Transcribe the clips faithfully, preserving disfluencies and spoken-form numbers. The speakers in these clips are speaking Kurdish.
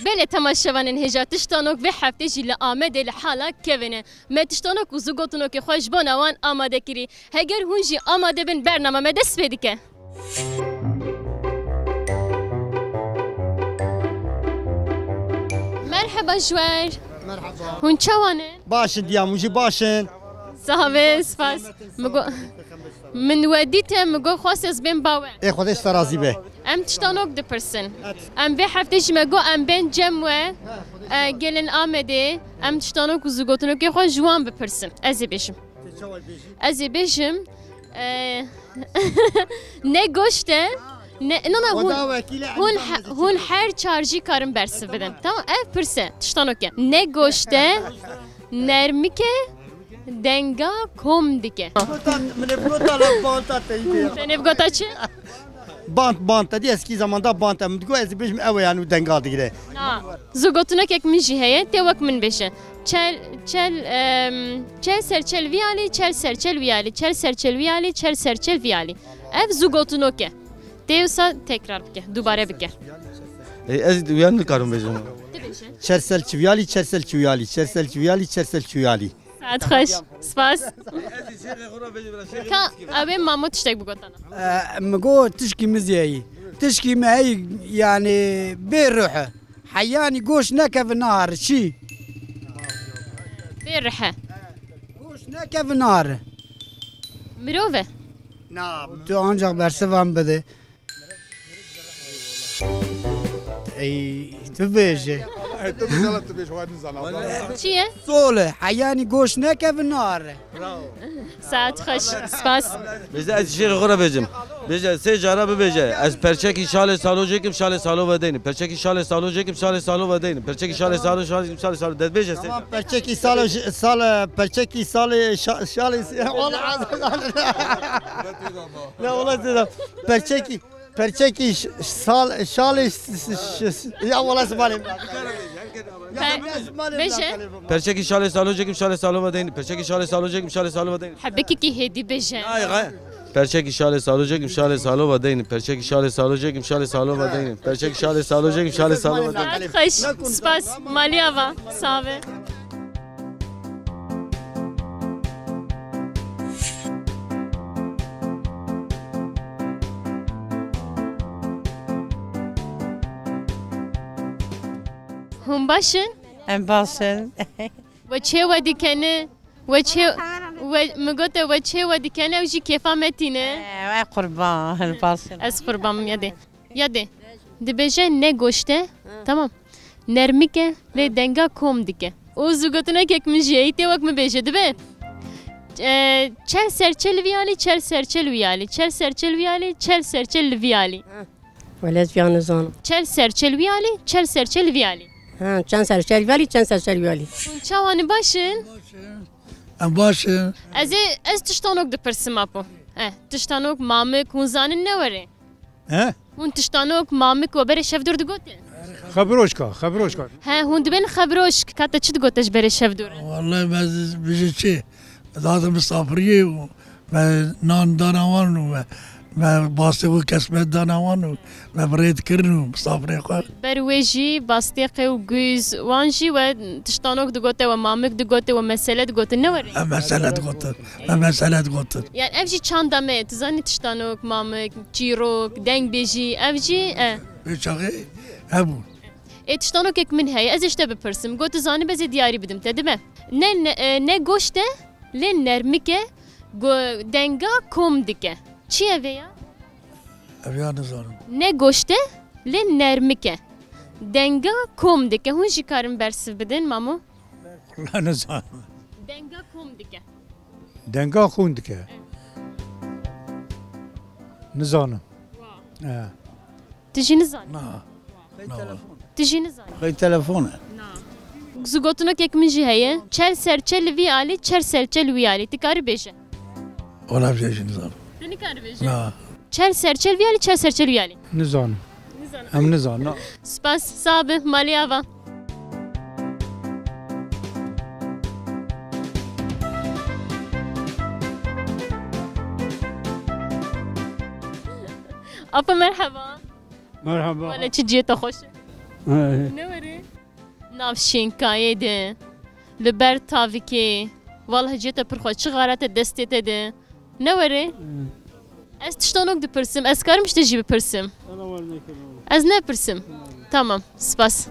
Belê temaşevanên hêja, tiştanok vê heftê jî li Amedê li hala kevin e. Me tiştanok û zûgotinokê xwe ji bona wan amade kirî. Heger hûn jî amade bin, bernama me dest pê dike. Merheba ji we re. Merheba. Hûn çawa ne? Baş in, diya hûn jî baş in. Sax be, spas. Min got, min we dît e, min got xwest ez bêm ba we. Ê Xwedê ji te razî be. Em tiştanok dipirsin. Em vê heftê jî me got em bên cem we, e, gelên Amedê, em tiştanok û zûgotinokê xwe ji wan bipirsin. Ez ê bêjim. Ez ê bêjim, e, ne goşt e, ne, na, na, hûn, hûn he-, hûn her çar jî karin bersiv bidin. Tamam, ev pirs e, tiştanok e. Ne goşt e, nermik e, denga kom dike. Min ê bigota la banta teyî. Te nêbigota çi? Bant, bant, te dî eskî zamanda bant e. Min digot ez ê bêjim ew e, yanî denga digire. Na. Zûgotinokek min jî heye, tê wek min bêje. Çel, çel, em, çel ser çel vî alî, çel ser çel wî alî, çel ser çel wî alî, çel ser çel vî alî. Ev zûgotinok e. Tê wisa tekrar bike, dubare bike. Ê, ez wî nikarim bêjim. Tu bêje. Çel ser çi vî alî, çel ser çi wî alî, çel ser çi vî alî, çel ser çi wî alî. Saet xweş. Spas. Ka, ew ê mamo tiştek bigotana. E, min got tişkî min zî heyî. Tişkî min heyî, yanî bê ruh e. Heyanî goş nekeve nahar çi? Bê ruh e. Goş nekeve nahar. Mirov e. Na, tu ancak bersivan bide. Ey, tu bêje. Tu bêje, tu bêje, wan nizana. Çi ye? Sol e, heyanî goş nekeve nahar e. Saet xweş, spas. Bêje, ez şêrê xwe re bêjim. Bêje, sê cara bibêje. Ez perçekî şalê salo jêkim, şalê salo ve deynim. Perçekî şalê salo jêkim, şalê salo ve deynim. Perçekî şalê salo, şalê, şalê salo. Dest bêje sê. Tamam, perçekî salo, ş-, sal, perçekî salê, şa-, şalê, wala. Ne, wala sê. Perçekî. Perçekî ş-, sal-, şalê ş-, ş-, ş-, ya wala zimanê min. Bêje. Perçekî şalê salo jêkim şalê salo ve deyni. Perçekî şalê salo jêkim şalê salo ve deyni. Hebekî hêdî bêje. Ay, gay. Perçekî şalê salo jêkim şalê salo ve deyni. Perçekî şalê salo jêkim şalê salo ve deyni. Perçekî şalê salo jêkim şalê salo ve deyni. Xweş. Spas. Malî ava. Save. Hûn baş in? Em baş in. We çê we dikene? We çê, we, min gote we çê we dikene, ew jî kêfa me tîne. Ew, ew qurban, baş in. Ez qurban bim, yadê. Yadê. Dibêje ne goşt e. Tamam. Nermik e, lê denga kom dike. Û zûgotinekek min jî heyî tê wek min bêje, dibe. E, çel ser çel vî alî, çel ser çel wî alî, çel ser çel wî alî, çel ser çel li vî alî. Wele ez viya nizanim. Çel ser çel wî alî, çel ser çel vî alî. Ha, çend ser çel vî alî, çend ser çel wî alî. Hûn çawa ne, baş in? Em baş in. Ez ê, ez tiştanok dipirsim apo. Eh, tiştanok, mamik, hûn zanin ne were? He? Hûn tiştanok, mamik we berê şevdor digotin? Xebiroşka, xebiroşka. He, hûn dibên xebiroşk, ka te çi digote ji berê şevdor? Wallahî me bijî çi? Date misafiriyê û me nan dana wan û me, me bastê û kesmet dana wan û me bi rê dikirin û misafirê xwe. Ber wê jî bastêqê û gûz wan jî we tiştanok digote, we mamik digote, we mesele digotin, ne were? Em mesele digotin. Em mesele digotin. Yani ev jî çanda me ye, tu zanî tiştanok, mamik, çîrok, dengbêjî, ev jî, e. Vê çaxê hebûn. Ê, tiştanokek min heye, ez ê ji te bipirsim. Got, tu zanî, ez ê diyarî bidim te, dibe. Ne, ne, e, ne goşt e, lê nermik e, go-, denga kom dike. Çi ye vê ya? Ev ya nizanim. Ne goşt e, lê nermik e. Denga kom dike. Hûn jî karin bersiv bidin, mamo? Wala nizanim. Denga kom dike. Denga kom dike. Evet. Nizanim. Wow. He. Tu jî nizanî? Na. Na. Tu jî nizanî? Xey telefon e. Na. Zûgotinokek min jî heye. Çel ser çel li vî alî, çel ser çel li wî alî. Tu karî bêje? Wala vê jî nizanim. Tu nikarî bêje? Na. Çel ser çel vî alî, çel ser çel wî alî. Nizanim. Nizanim. Em nizanin, na. Spas, sax be, malî ava. Apo merheba. Merhaba. Wele çi cihê te xweş e. He. Ne werê? Nav şînkayê de, li ber tavikê, wallahî cê te pir xweş, çi xaret e destê te de. Ne werê? He. Ez tiştanok dipirsim, ez karim ji te jî bipirsim? Ana war nekin oğlum. Ez nepirsim. Tamam, spas.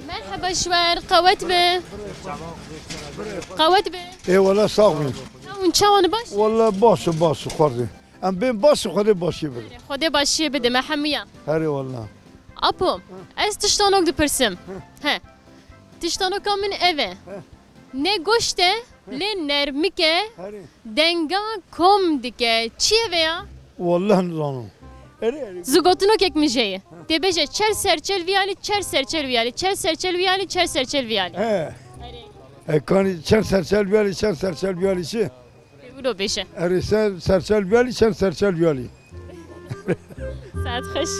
Merheba ji we re, qewet be. Qewet be. Ê wele sax bin. Hûn çawan baş? Wele baş û baş û xwedê. Em bên baş û xwedê başiyê bide. Xwedê başiyê bide me hemûya. Herê wele. Apo, ez tiştanok dipirsim. He. Tiştanoka min ev e. He. Ne goşt e, lê nermik e, Herê. Denga kom dike. Çi ye vê ya? Wallah nizanim. Erê, erê. Zu gotinokek min jê ye. Tê bêje çel serçel viyalî, çel serçel viyalî, çel serçel viyalî, çel serçel viyalî. He. Erê. E, kanî çel serçel viyalî, çel serçel viyalî çi? Wilo bêje. Erê, ser, serçel viyalî, çel serçel viyalî. Saet xweş.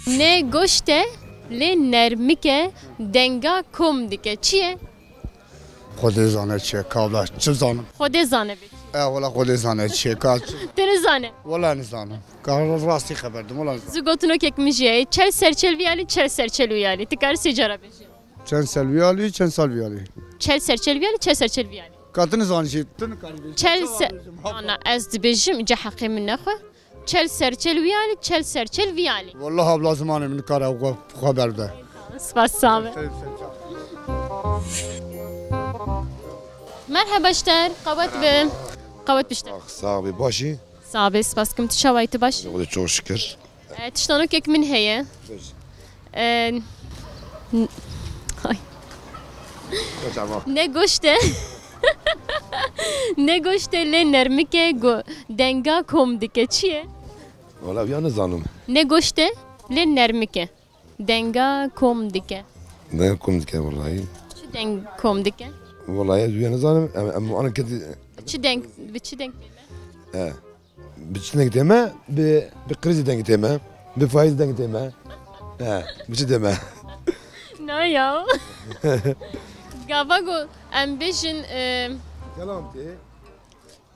Ne goşt e, lê nermik e, denga kom dike. Çi ye? Xwedê zane çi ye, kavla çi zanim? Xwedê zane bê. E, wala Xwedê zane çi ye, ka çi? Tu nizane? Wala nizanim. Ka rastî xeber dim, wala nizanim. Zu gotinokek min jê ye. Çel serçel viyalî, çel serçel wiyalî. Tu karî sê cara bêjî. Çend sel viyalî, çend sal viyalî? Çel serçel viyalî, çel serçel viyalî. Ka tu nizanî jî, tu nikarî bêjî. Çel se-, ana, ez dibêjim, ca heqê min nexwe. Çel serçel wiyalî, çel serçel viyalî. Wallah abla zimanê min kare xwe, xwe berde. Spas, sax be. Merheba ji te re, qewet be. Qewet be ji te re. Sax be, başî? Sax be, spas kim, tu çawa yî, tu baş? Xwedê çok şükür. E, tiştanokek min heye. E, n-, ay. Ne goşt e. Ne goşt e, lê nermik e, go-, denga kom dike. Çi ye? Wala ya nizanim. Ne goşt e, lê nermik e. Denga kom dike. Denga kom dike wallahî. Çi deng kom dike? Wallahî ez wîya nizanim. Em, em, ana kedi- Çi deng, bi çi deng? He. Bi çi deng tême? Bi, bi krîzî deng tême. Bi faîz deng tême. He, bi çi tême? Na ya. Gava go em bêjin, e, Kelam tê.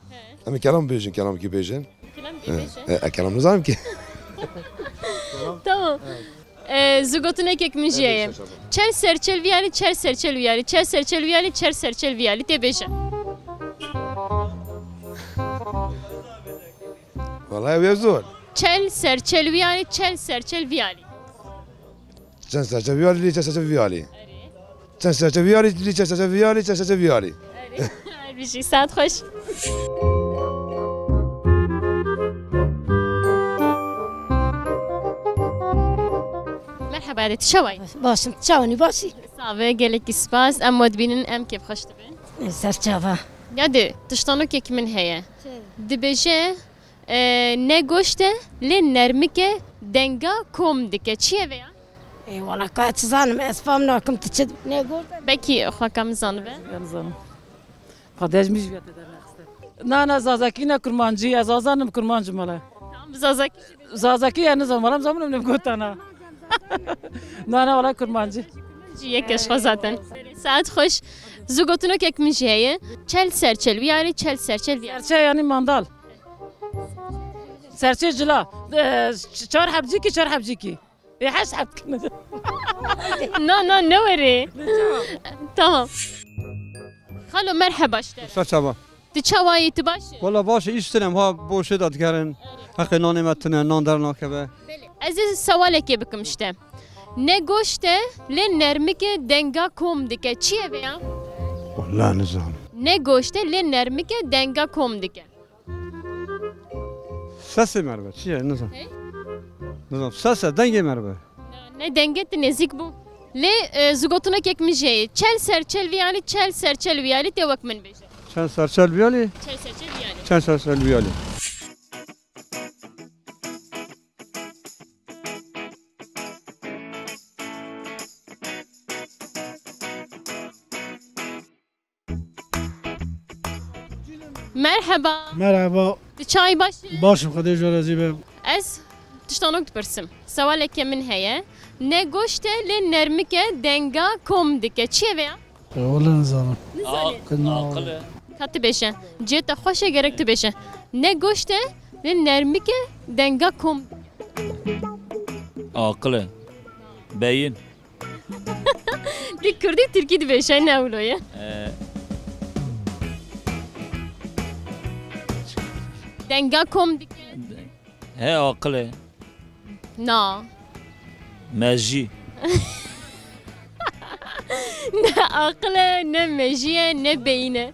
He. Em ê kelam bêjin, kelam kî bêjin? Kelam kî bêjin? E, e, kelam nizanim ki. Tamam. E, zu gotinekek min jê ye. Çel serçel viyalî, çel serçel viyalî, çel serçel viyalî, çel serçel viyalî. Tê bêje. Wallahî ew ye zor. Çel serçel wiyalî, çel serçel viyalî. Çend serçe viyalî, lî çend serçe viyalî. Çend serçe viyalî, lî çend serçe viyalî, çend serçe viyalî. Her bijî, saet xweş. Merheba, de tu çawa yî? Baş im, tu çawa nî, baş î? Sax be, gelekî spas. Em we dibînin, em kêfxweş dibin. Serçava. Ya de, tiştanokek min heye. Çi? Dibêje, e, ne goşt e, lê nermik e, denga kom dike. Çi ye vê ya? Ê, wala ka çi zanim, ez fam nakim tu çi ne goşt e. Belkî xwe ka min zanibe. Yan zanim. Xwedê ji min jî vê te dernexiste. Na, na, Zazakî ne, Kurmancî, ez Zazan im, Kurmanc im wele. Tamam, Zazakî. Zazakî ya nizanim, wala nizanim ne gotana. Na, na, wala Kurmancî. Yek e ji xwe zaten. Saet xweş. Zu gotinokek min jî heye. Çel serçel wiyarî, çel serçel wiyarî. Serçe yanî mandal. Serçê cila. E, ç-, çar hebcîkî, çar hebcîkî. Ê, heşt heb dikin. Na, na, ne werê. Tamam. Xalo, merheba ji te. Saçava. Tu çawa yî, tu baş î? Wala baş î, îş tune, ha boşê de digerin. Heqê nanê me tune, nan dernakeve. Belê. Ez ê sewalekê bikim ji te. Ne goşt e, lê nermik e, denga kom dike. Çi ye vê ya? Wala nizanim. Ne goşt e, lê nermik e, denga kom dike. Sesê merve, çi ye? Nizanim. Hey? Nizanim. Ses e, dengê merve. Ne, ne dengê tu nêzîk bû. Lê, e, zu gotinekek min jê ye. Çel serçel viyalî, çel serçel viyalî tê wek min bêje. Çend serçel viyalî? Çend serçel viyalî? Çend serçel viyalî? Merheba. Merhaba. Tu çay baş? Başım, Xwedê ji we razî be. Ez tiştanok dipirsim. Sewaleke min heye. Ne goşt e, lê nermik e, denga kom dike. Çi ye vêya? E, wele nizanim. Nizanî? Aqil, aqil e. Ka tu bêje. Cê te xweş e, gerek tu bêje. Ne goşt e, lê nermik e, denga kom. Aqil e. Beyin. Di kurdî tirkî dibêje, ne wilo ye. E. Denga kom dike. He, aqil e. Na. Mejî. Ne aqil e, ne mejî ye, ne beyin e.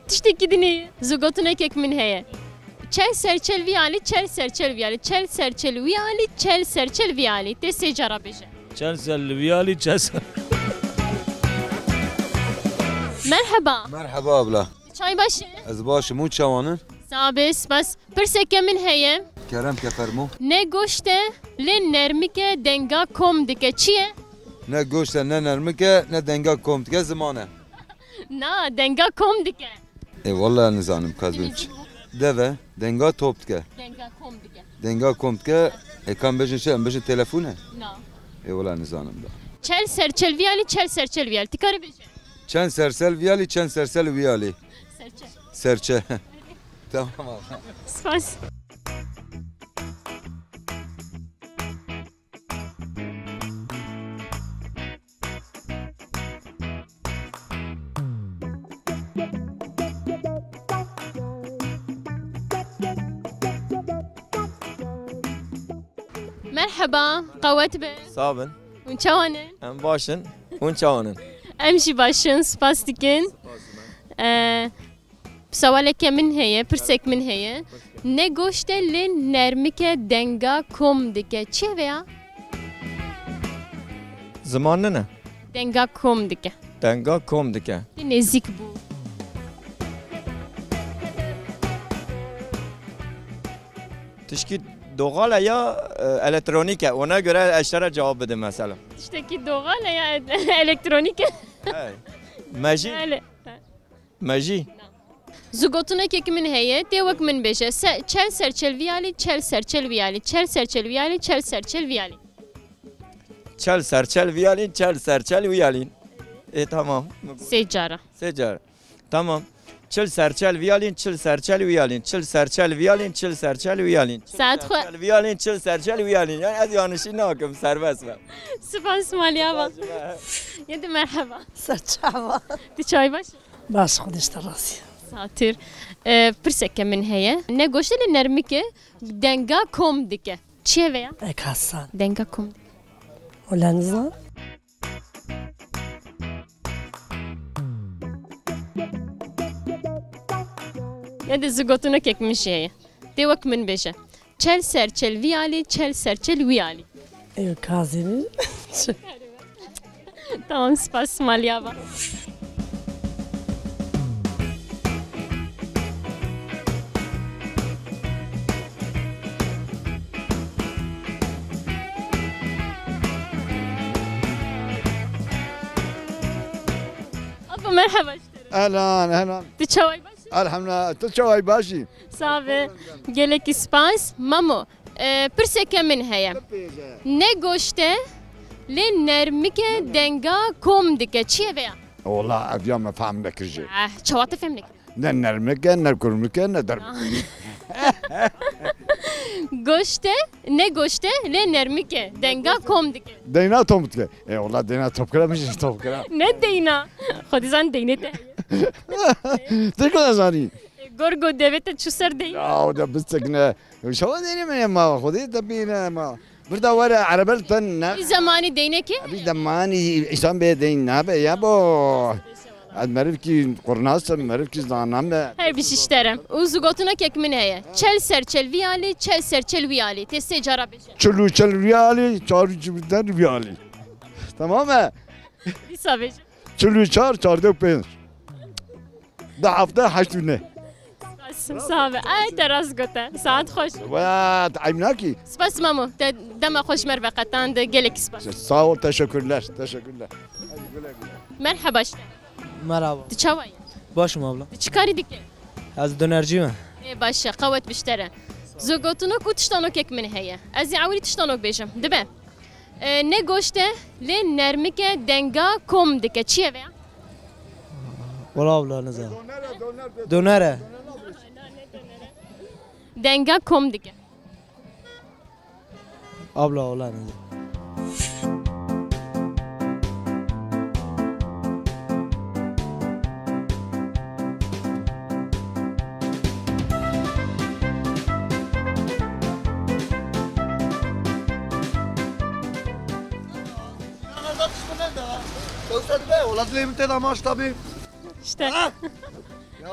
Tiştekî dinê ye. Zûgotinekek min heye. Çel serçel vî alî, çel serçel vî alî, çel serçel wî alî, çel serçel vî alî. Tê sê cara bêje. Çel serçel vî alî, çel ser- Merheba. Merheba abla. Çay baş e? Ez baş im, hûn çawan in? Sax be, spas. Pirseke min heye. Kerem ke, fermo. Ne goşt e, lê nermik e, denga kom dike. Çi ye? Ne goşt e, ne nermik e, ne denga kom dike, ziman e. Na, denga kom dike. E, wele nizanim, ka ez bim çi. Dev e, denga top dike. Denga kom dike. Denga kom dike, e, ka em bêjin çi, em bêjin telefon e? Na. E, wele nizanim da. Çel serçel vî alî, çel serçel vî alî. Tu karî bêje. Çend serçel vî alî, çend serçel wî alî? Serçe. Serçe. Tamam abla. Spas. Merheba, qewet be. Sax bin. Hûn çawan in? Em baş in. Hûn çawan in? Em jî baş in, spas dikin. Ee, sewaleke min heye, pirsek min heye. Ne goşt e, lê nermik e, denga kom dike. Çi ye vêya? Ziman nine. Denga kom dike. Denga kom dike. Nêzîk bû. Tişkî doğal e ya, e, elektronik e? Ona göre ez te re cevap bidim mesela. Tiştekî doğal e ya elektronik e? Hey. Mejî? Belê. Mejî? Zûgotinekek min heye, tê wek min bêje. Se-, çel serçel vî alî, çel serçel vî alî, çel serçel vî alî, çel serçel vî alî. Çel serçel vî alî, çel serçel wî alî. E, tamam. Sê cara. Sê cara. Tamam. Çil serçel vî alî, çil serçel wî alî, çil serçel vî alî, çil serçel wî alî. Saet xwe. Çil serçel vî alî, çil serçel wî alî. Yani ez yanlışî nakim, serbest be. Spas Maliyava. Yedi merhaba. Serçava. Tu çay baş? Baş, Xwedê ji te razî. Satir. E, pirseke min heye. Ne goşt e, lê nermik e, denga kom dike. Çi ye vêya? Ek Hasan. Denga kom dike. Wele nizan. Ya de zûgotinekek min jî heye. Tê wek min bêje. Çel serçel vî alî, çel serçel wî alî. Ew kazî min. Tamam, spas Maliyava. Apo, merhaba. Ehlan, ehlan. Tu çaway baş î? Elhamdülillah, tu çaway baş î? Sax be. Gelekî spas. Mamo, e, pirseke min heye. Ne goşt e, lê nermik e, denga kom dike. Çi ye vêya? Wela, ev ya me fehm nekir jî. Eh, çawa te fehm nekir? Ne nermik e, ne kurmik e, ne dermik e. Goşt e, ne goşt e, lê nermik e. Denga kom dike. Deyna tom dike. E, wela deyna top kira, min jî top kira. Ne deyna? Xwedî zan deynê te. Te ku zanî? Gorgo devê te çû ser deyna. Ya, o da bisekine. Şewa deynê me ma, Xwedê te bîne ma. Bir de were erebe li te ne. Vî zemanî deynekê? Vî zemanî însan bê deyn nabe ya bo. Ez merivkî qurnas im, merivkî zana me. Her bişî ji te re. Û zûgotinekek min heye. Çel serçel vî alî, çel serçel wî alî. Tê sê cara bêje. Çil û çel vî alî, çar û çil vî alî. Tamam e? Dîsa bêje. Çil û çar, çardeh û pênc. Du hefte heşt û neh. Spas, sağ be. Ay, te rast gote. Saet xweş. Wa, te eyb nakî. Spas Mamo. Te dema xwe ji me re veqetand, gelekî spas. Sağ ol, teşekkürler, teşekkürler. Merhaba işte. Merhaba. Tu çawa yî? Baş im abla. Tu çi karî dikî? Ez donercî me. Ê baş e, qewet biştere. Zogotinok û tiştanokek min heye. Ez ê ewilî tiştanok bêjim. Dibe. E, ne goşt e, lê nermik e, denga kom dike. Çi ye vêya? Wala abla nizanim. Doner e. Denga kom dike. Abla wala nizanim. Wala dilê min tê de maç tabi. İşte.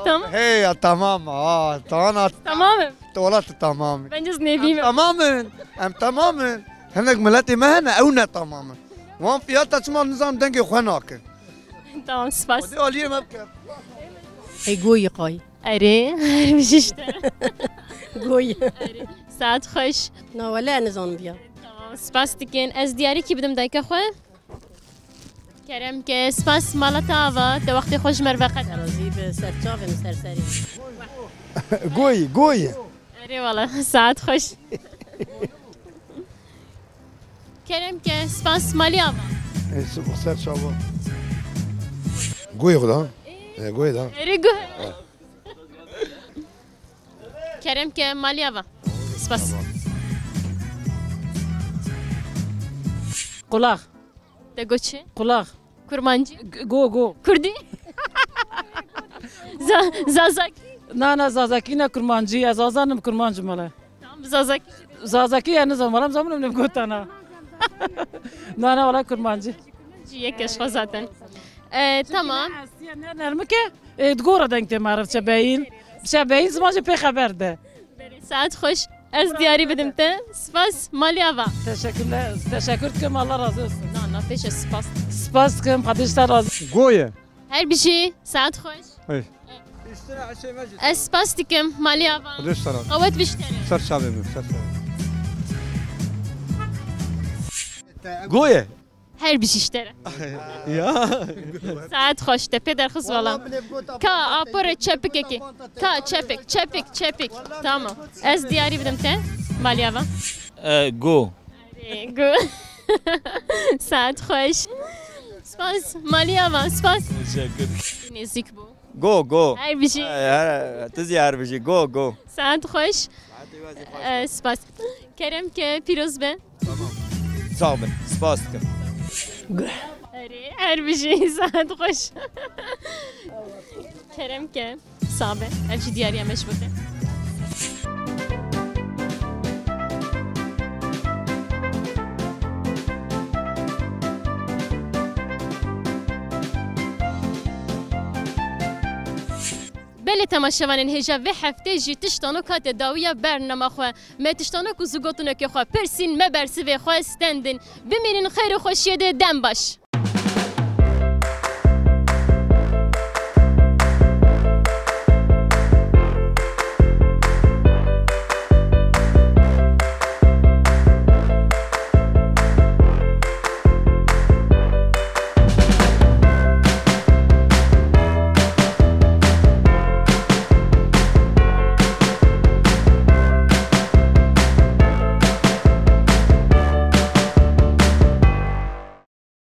Tamam. Hey ya, tamam. Aa, tamam. Tamam mı? Wala tu tamam. Bence Em nevî mi? Tamam in. Em tamam in. Hinek miletê me hene, ew ne tamam in. Wan fiyata çima nizam dengê xwe nakin. Tamam, spas. Hadi aliyê me bike. Ê goyî qay. Erê, her bijî işte. Goyî. Erê. Saet xweş. Na wele nizanim biya. Tamam, spas dikin. Ez diyarîkî bidim dayika xwe. Kerem ke, spas mala te ava, te wextê xwe ji me re veqet. Razî be, ser çavê min, ser serê. Goyî, goyî. Erê wala, saet xweş. Kerem ke, spas malî ava. Ê, sibix ser çava. Goyê xwe da. Ê, goyê da. Erê goyê. Kerem ke, malî ava. Spas. Qulak. Te got çi? Qulak. Kurmancî? G-, go, go. Kurdî? Za-, Zazakî? Na, na, Zazakî ne, Kurmancî. Ez Zazan im, Kurmanc im wele. Tamam, Zazakî. Zazakî ya nizanim, wele nizanim ne gotana. Na, na, wele Kurmancî. Yek eşxa zaten. Ee, tamam. Ne, ne, nermik e, e, digora deng tê meriv çe beyin. Çe beyin ziman jî pê xeber de. Saet xweş. Ez diyarî bidim te. Spas, malî ava. Teşekkürler, teşekkür dikim, Allah razı olsun. Na, na, pêşe spas. Spas dikim, Xwedê ji te razı. Goye. Her bijî, saet xweş. Hey. Ez spas dikim, malî ava. Xwedê ji te razı. Qewet biştere. Ser çavê min, ser çavê. Goye. Her bijî ji te re. Ya. Saet xweş, te pê derxist wala. Ka, apore çepikekî. Ka, çepik, çepik, çepik. Tamam. Ez diyarî bidim te. Malî ava. E, go. E, go. Saet xweş. Spas. Malî ava. Spas. Teşekkür. Nêzîk bû. Go, go. Her bijî. He, he, tu zî her bijî. Go, go. Saet xweş. Saetê we zî xweş. E, spas. Kerem ke, pîroz be. Tamam. Sağ bin. Spas dikim. Erê, her bijî. Saet xweş. Kerem ke, sağ be. Ev jî diyariya me ji bo te. Belê temaşevanên hêja, vê heftê jî tiştanok hate dawiya bernama xwe. Me tiştanok û zigotinokê xwe pirsîn, me bersivê xwe stendin. Bimînin xeyr û xweşiyê de, dem baş.